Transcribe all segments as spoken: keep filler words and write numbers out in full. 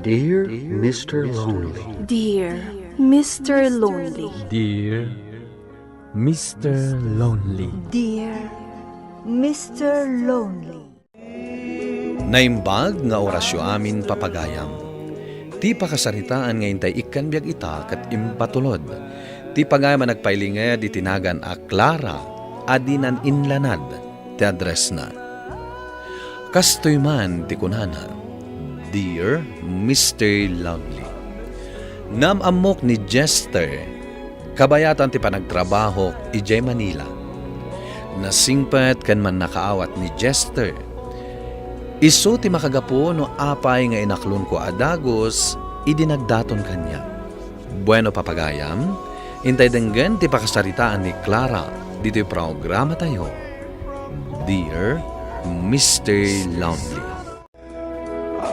Dear Mister Lonely. Dear Mister Lonely. Dear Mister Lonely. Dear Mister Lonely. Naimbag nga orasyo amin, papagayam. Ti pakasaritaan nga intay ikkan biag ita ket impatulod. Ti pagayam a nagpailinged iti nagan a Clara a dinan inlanad ti addressna. Kastoy man ti kunana, "Dear Mister Lovely, naam-ammok ni Jester kabayatan ti panagtrabahok idiay Manila. Nasingpet ken mannakaawat ni Jester. Isu ti makagapu no apay nga inaklonko a dagus idi nagdaton kaniak." Bueno, papagayam, intay denggen ti pakasaritaan ni Clara ditoy programatayo, Dear Mister Lonely.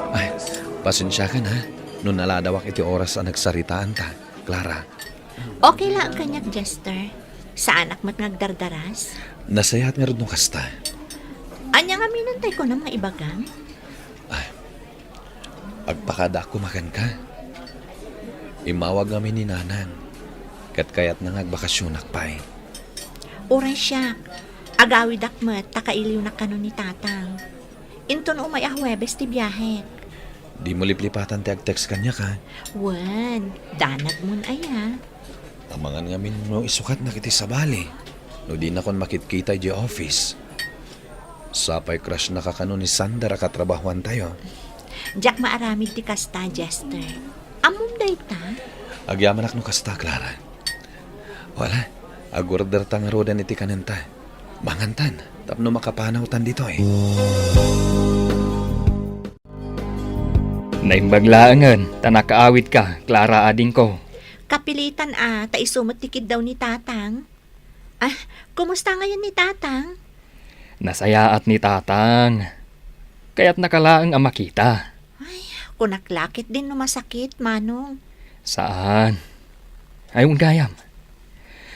Ay, pasensiakan, ha, no naladawak iti oras a nagsaritaanta, Clara. Okay laeng kaniak, Jester. Saanak met nga agdardaras. Nasayaat ngarud no kasta. Ania ngamin intay kunam nga ibagam? Ay, agpakadaak koma kenka. Immawag ngamin ni Nanang, ket kayatna nga agbakasionak pay. Uray siak, agawidak met ta kailiwnak kano ni Tatang. Inton umay a Huwebes ti biahek. Dimo liplipatan ti agtext kaniak, ha? Wen, danagmon aya. Amangan ngamin no isukatnak iti sabali, no dinakon makitkita idiay office. Sapay crushnaka kano ni Sander a katrabahoantayo. Diak maaramid ti kasta, Jester. Ammom dayta? Agyamanak no kasta, Clara. Wala, agorderta ngaruden iti kanenta. Mangantan, tapno makapanawtan ditoy. Naimbag laengen ta nakaawidka, Clara, adingko. Kapilitan a, ta isu met ti kiddaw ni Tatang. Ah, kumusta ngayon ni Tatang? Nasayaat ni Tatang. Kayatnaka laeng a makita. Ay, kunak la ketdin no masakit, Manong. Saan? Ay, wen gayam.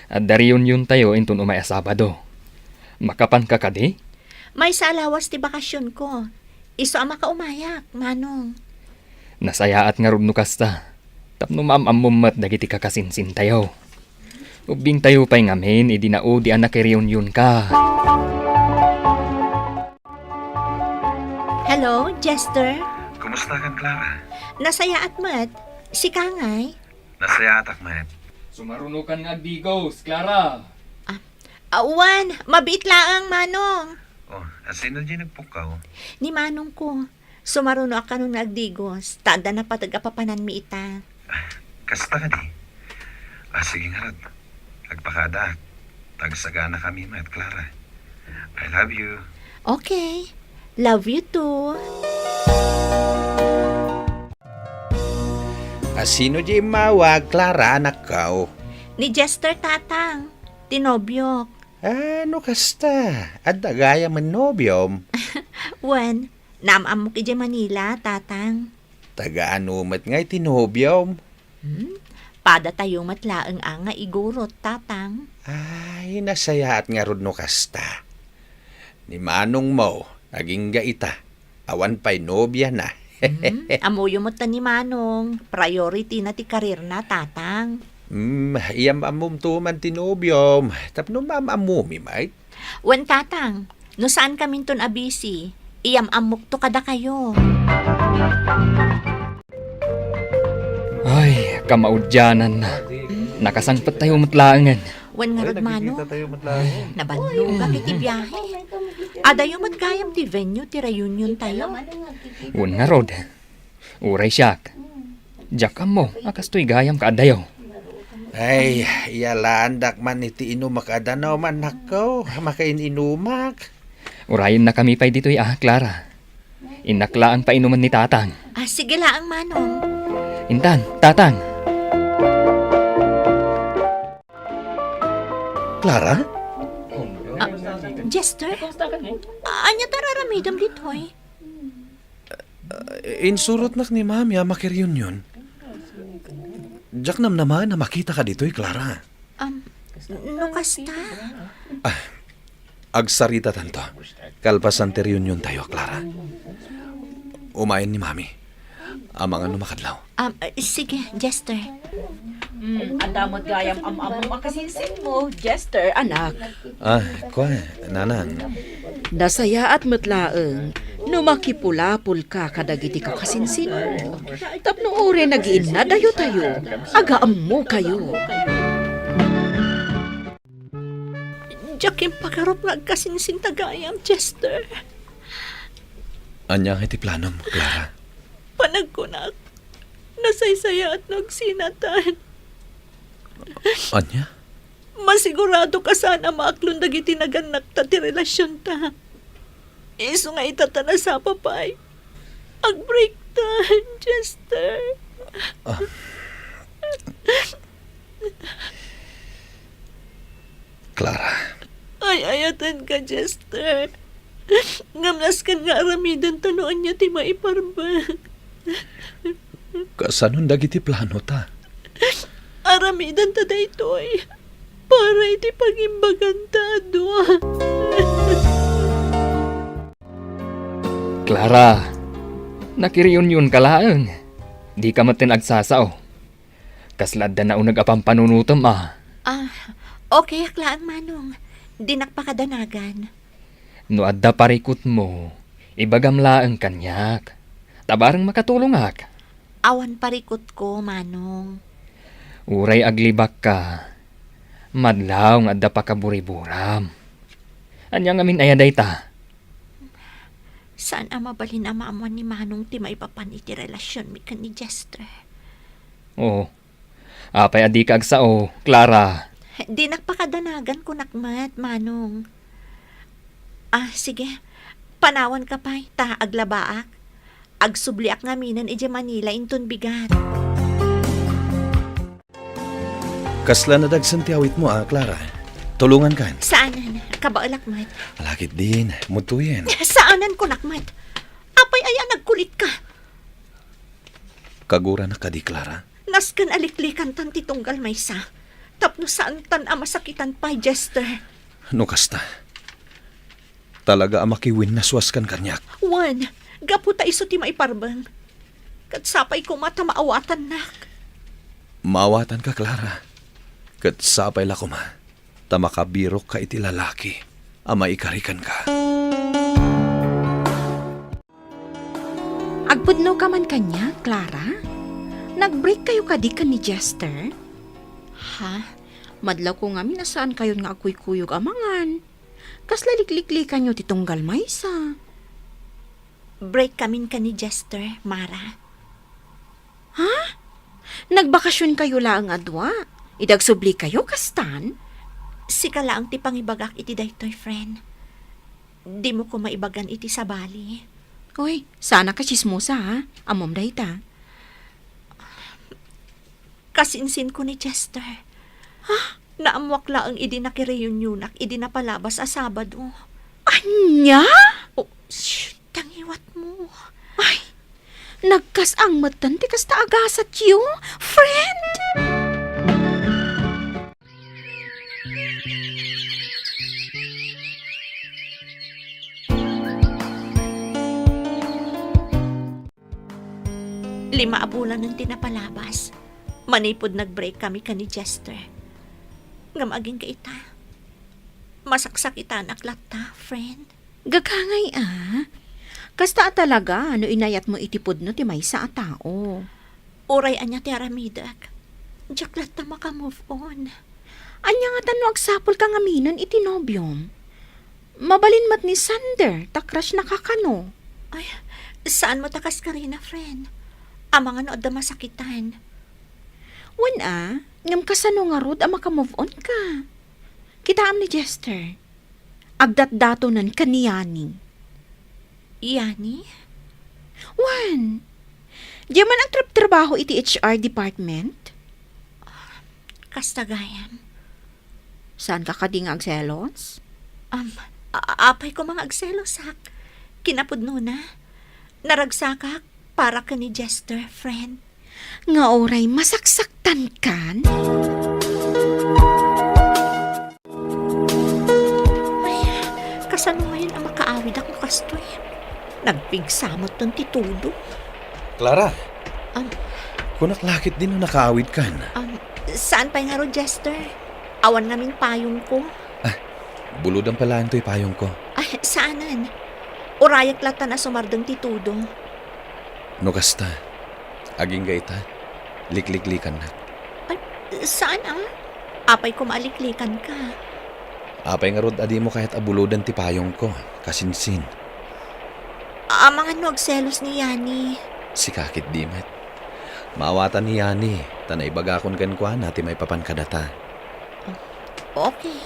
Adda reuniontayo inton umay a Sabado. Makapanka kadi? Maysa a lawas ti bakasionko. Isu a makaumayak, Manong. Nasayaat ngarud no kasta. Tapno maam-ammom met dagiti kakasinsintayo. Ubbingtayo pay ngamin idi naudi a nakireunionka. Hello, Jester? Kumustakan, Clara? Nasayaat met. Sika ngay? Nasayaatak met. Sumarunokan nga agdigos, Clara. Ah, awan, mabiit laeng, Manong. Oh, asino di nagpukkaw? Ni Manongko. Sumarunoak kanon nga agdigos, ta adda napateg a papananmi ita. Kasta kadi? Ah, sige ngarud. Agpakadaak. Tagsaganakami met, Clara. I love you. Okay. Love you too. Asino di immawag, Clara, anakko? Ni Jester, Tatang. Ti nobiok. Ah, no kasta, adda gayam a nobiom? Wen, naam-ammok idiay Manila, Tatang. Taga-ano met ngay ti nobiom? Hmm? Padatayo met laeng a nga igurot, Tatang. Ay, nasayaat ngarud no kasta. Ni manongmo, agingga ita. Awan pay nobiana. Hmm, ammoyo met ta ni Manong, priority na ti karirna, Tatang. Hmm, iyam-ammomto man ti nobiom, tapno maam-ammomi met. Wen, Tatang, no saankaminton a busy, iyam-ammokto kadakayo. Ay, kamaudiananna. Nakasangpettayo met laengen. Wen ngarud, Manong. Nabannog iti biahe. Adayo met gayam ti venue ti reuniontayo. Wen ngarud. Uray siak. Diak ammo a kastoy gayam kaadayo. Ay, iyalaandak man iti inumak a danum, annakko. Makain-inumak. Urayennakami pay ditoy a, Clara. Innak laeng painumen ni Tatang. Ah, sige laeng, Manong. Intan, Tatang. Clara? Ah, Jester? Ah, ania ti ar-aramidem ditoy? Ah, insurotnak ni Mami a makireunion. Diak namnamaen a makitaka ditoy, Clara. Um, no kasta? Ah, agsaritatanto. Kalpasan ti reuniontayo, Clara. Umayen ni Mami. Amangan no makadlaw. Um, uh, sige, Jester. Hmm, adda met gayam am-ammom a kasinsinmo, Jester, anak. Ah, kua, nanang. Nasayaat met laeng no makipulapolka kadagiti kakasinsinmo. Tapno uray nagiinnadayotayo, agaammokayo. Diak impagarup nga agkasinsinta gayam, Jester. Ania nga iti planom, Clara? Panagkunak, nasaysayaat no agsinatan. Ania? Masigurado ka saan a maaklon dagiti nagannakta ti relasionta. Isu nga ita ta nasapa pay. Agbreakta, Jester. Ah. Clara. Ay-ayatenka, Jester. Ngem nasken nga aramidenta no ania ti maiparbeng. Kasanon dagiti planota? Aramidenta daytoy para iti pangimbaganta a dua. Clara, nakireunionka laeng. Dika metten agsasao. Kasla adda nauneg a pampanunotem a. Ah, okayek laeng, Manong. Dinak pakadanagan. No adda parikutmo, ibagam laeng kaniak. Ta bareng makatulongak. Awan parikutko, Manong. Uray aglibakka, madlaw nga adda pakaburiburam. Ania ngamin aya dayta? Saan a mabalin a maammuan ni Manong ti maipapan iti relasionmi ken ni Jester. Oo. Apay a dika agsao, Clara? Dinak pakadanagan, kunak met, Manong. Ah, sige. Panawanka pay, ta aglabaak. Agsubliak ngaminen idiay Manila inton bigat. Kasla nadagsen ti awitmo a, Clara? Tulongankan? Saanen. Kabaelak met. Alakit din. Mudtoyen. Saanen, kunak met. Apay aya nagkulitka? Kaguranak kadi, Clara? Nasken a liklikantan ti tunggal maysa. Tapno saantan a masakitan pay, Jester. No kasta, talaga a makiwinnaswaskan kaniak. Wen, gapu ta isu ti maiparbeng. Ket sapay koma ta maawatannak. Maawatanka, Clara. Ket sapay la koma ta makabirokka iti lalaki a maikari kenka. Agpudnoka man kaniak, Clara? Nagbreak kayo kadi ken ni Jester? Ha? Madlawko ngamin a saan kayon nga agkuykuyog a mangan. Kasla likliklikanyo ti tunggal maysa. Break kamin ken ni Jester, Mara. Ha? Nagbakasyon kayo laeng a dua? Idi agsubli kayo, kastan? Sika laeng ti pangibagak iti daytoy, friend. Dimo koma ibagan iti sabali. Oy, saan a ka tsismosa, ha? Ammom dayta. Kasinsinko ni Jester. Ha? Naammoak laeng idi nakireunionak idi napalabas a Sabado. Ania? Oh, shh, tangiwatmo. Ay, nagkas-ang metten ti kasta a gasatyo, friend! Lima a bulanen ti napalabas, manipud nag-break kami ken ni Jester. Ngem agingga ita, masaksakitanak latta, friend. Gagangay a. Kasta a talaga no inayatmo iti pudno ti maysa a tao. Uray ania ti aramidek, diak latta maka-move on. Ania ngata no agsapulka ngaminen iti nobiom? Mabalin met ni Sander, ta crush na ka kano. Ay, saan met a kaskarina, friend? Amangan no adda masakitan. Wen a, ngem kasano ngarud a maka-move on ka? Kitaem ni Jester. Agdatdatonen ken ni Yani. Yani? Wen, diay man agtrabtrabaho iti H R department? Kasta gayam. Saan ka kadi nga agselos? Um, a-, apay koma nga agselosak. Kinapudnona, naragsakak para ken ni Jester, friend. Nga uray masaksaktan kan? Ay, kasano ngayon a makaawidak no kastoy? Nagpigsa metten ti tudo. Clara! Am- Kunak la ketdi no nakaawidkan. Am, saan pay ngarud, Jester? Awan ngamin payongko. Ah, bulodan pay laeng toy payongko. Ay, saanen. Urayak latan a sumardeng ti tudo. No kasta, agingga ita, likliklikannak. Ay, saan a? Apay koma a liklikanka? Apay ngarud a dimo kayat a bulodan ti payongko, kasinsin? Amangan no agselos ni Yani. Sika ketdi met. Maawatan ni Yani, ta naibagakon kenkuana ti maipapan kadata. Okay.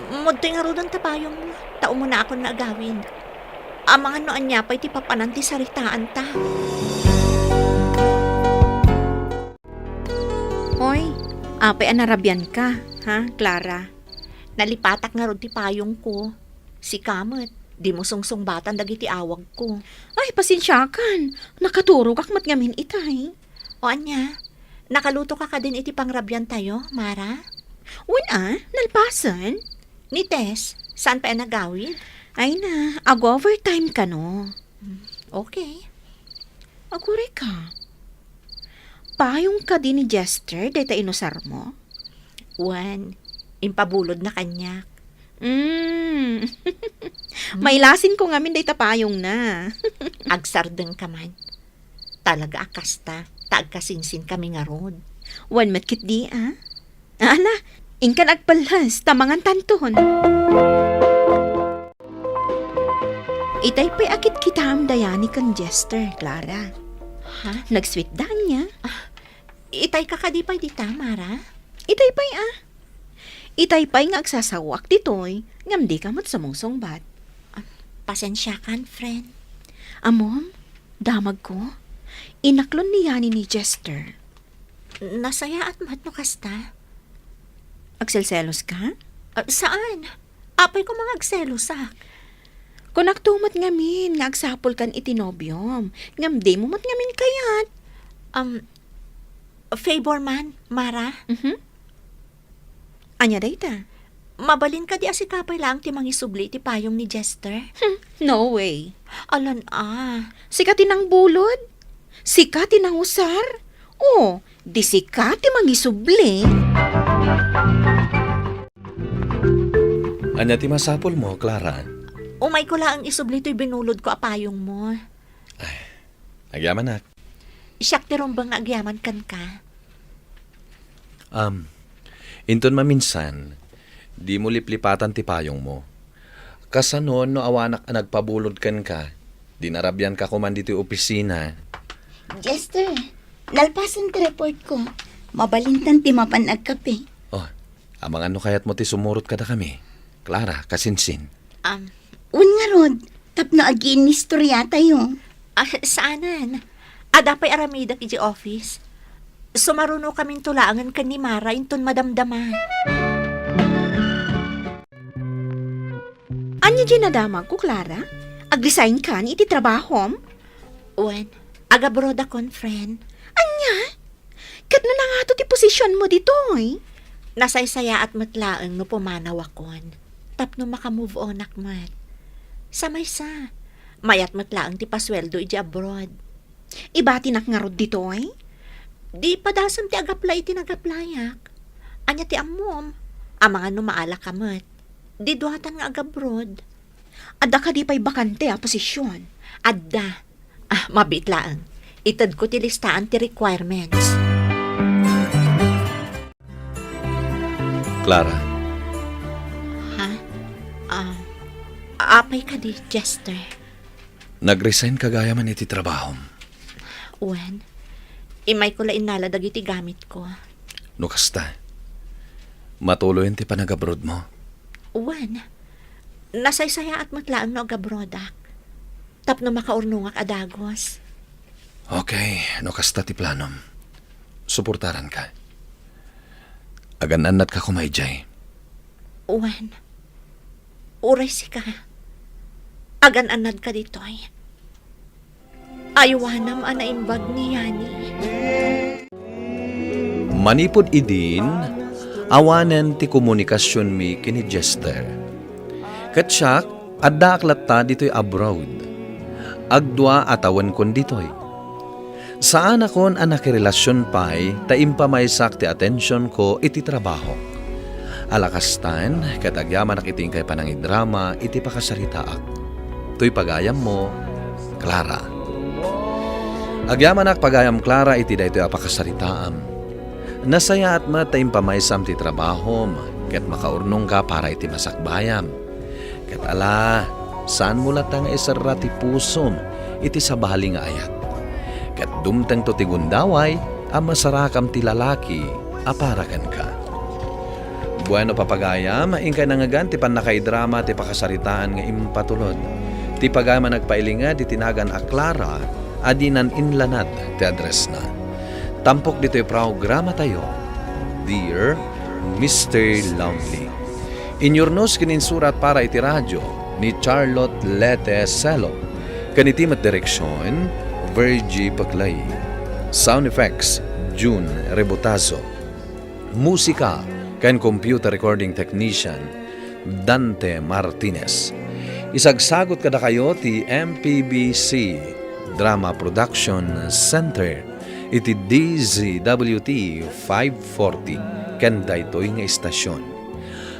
Umudtoy ngaruden ta payongmo, ta umunaakon nga agawid. Amangan no ania pay ti papanan ti saritaanta. Hoy, apay a narabianka, ha, Clara? Nalipatak ngarud ti payongko. Sika met, dimo sungsungbatan dagiti awagko. Ay, pasensiakan. Nakaturogak met ngamin itay. O ania, nakalutoka kadin iti pangrabiantayo, Mara? Wen a, nalpasen. Ni Tess, saan pay a nagawid? Ay na, ag-overtime kano. Hmm, okay. Agurayka. Payong kadi ni Jester dayta inusarmo? Wen, impabulodna kaniak. Mm. Mailasinko ngamin dayta payongna. Agsardengka man. Talaga a kasta, ta agkasinsinkami ngarud. Wen met ketdi a. Ala, inkan agpallas, ta mangantanton. Itay pay a kitkitaem da Yani ken Jester, Clara. Ha? Nag-sweet da ania? Ah, itayka kadi pay dita, Mara? Itay pay a. Itay pay nga agsasaoak ditoy, ngem dika met sumungsungbat. Ah, pasensiakan, friend. Ammom, damagko. Inaklon ni Yani ni Jester. Nasayaat met no kasta. Agselseloska? Ah, saan? Apay koma nga agselosak? Kunakto met ngamin nga agsapulkan iti nobiom, ngem dimo met ngamin kayat. Um, favor man, Mara? Mhm. Ania dayta? Mabalin kadi a sika pay laeng ti mangisubli iti payong ni Jester? Hmm, no way. Alan a. Sika ti nangbulod? Sika ti nangusar? O, di sika ti mangisubli? Ania ti masapulmo, Clara? Umayko laeng isubli toy binulodko a payongmo. Ay, agyamanak. Siak ti rumbeng nga agyaman kenka. Am, inton maminsan, dimo liplipatan ti payongmo. Kasano no awanak a nagpabulod kenka, di narabianka koman ditoy opisina? Jester, nalpasen ti reportko. Mabalintan ti mapan agkape. Oh, amangan no kayatmo ti sumurot kadakami. Clara, kasinsin. Am, wen ngarud, tapno agiinnistoriatayo. Ah, saanen. Adda pay aramidek idiay office. Sumarunokaminto laengen ken ni Mara inton madamdama. Ania diay nadamagko, Clara? Ag-resign kan iti trabahom? Wen, ag-abroad akon, friend. Ania? Ket no nangato ti posisionmo ditoy? Nasaysayaat met laeng no pumanawakon, tapno maka-move onak met. Sa maysa, mayat met laeng ti pasueldo idiay abroad. Ibatinak ngarud ditoy? Di padasem ti ag-apply iti nag-applyak. Ania ti ammom? Amangan no maalaka met. Di duatan nga ag-abroad. Adda kadi pay bakante a posision? Adda. Ah, mabiit laeng. Itedko ti listaan ti requirements. Clara. Ha? Ah, apay kadi, Jester? Nag-resign ka gayam iti trabahom. Wen, imayko la innala dagiti gamitko. No kasta, matuloyen ti panag-abroadmo? Wen, nasaysayaat met laeng no ag-abroadak. Tapno makaurnongak a dagus. Okay, no kasta ti planom, suportaranka. Agan-annatka koma idiay. Wen, uray sika, agan-annadka ditoy. Aywanam a naimbag ni Yani. Manipud idin, awanen ti komunikasionmi ken ni Jester. Ket siak, addaak latta ditoy abroad. Agdua a tawenkon ditoy. Saanakon a nakirelasion pay ta impamaysak ti atensionko iti trabahok. Ala kastan, ket agyamanak iti inkay panangidrama iti pakasaritaak. Toy pagayammo, Clara. Agyamanak pagayam Clara iti daytoy a pakasaritaam. Nasayaat met ta impamaysam ti trabahom ket makaurnongka para iti masakbayam. Ket ala, saanmo latta nga iserra ti pusom iti sabali nga ayat. Ket dumtengto ti gundaway a masarakam ti lalaki a para kenka. Bueno, papagayam, inkay nangngegan ti pannakaidrama ti pakasaritaan nga impatulod. Ti pagayam a nagpailinged iti nagan a Clara a dinan inlanad ti addressna. Tampok ditoy programatayo, Dear Mister Lonely. Inyurnos ken insurat para iti radio ni Charlotte Lete Selo. Ken iti met direksion, Virgie Paclay. Sound effects, June Rebotazo. Musika ken computer recording technician, Dante Martinez. Isagsagot kadakayo ti M P B C Drama Production Center iti D Z W T five forty ken daytoy nga istasyon.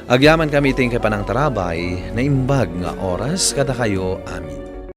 Agyamankami iti inkay panangtarabay, naimbag nga oras kadakayo amin.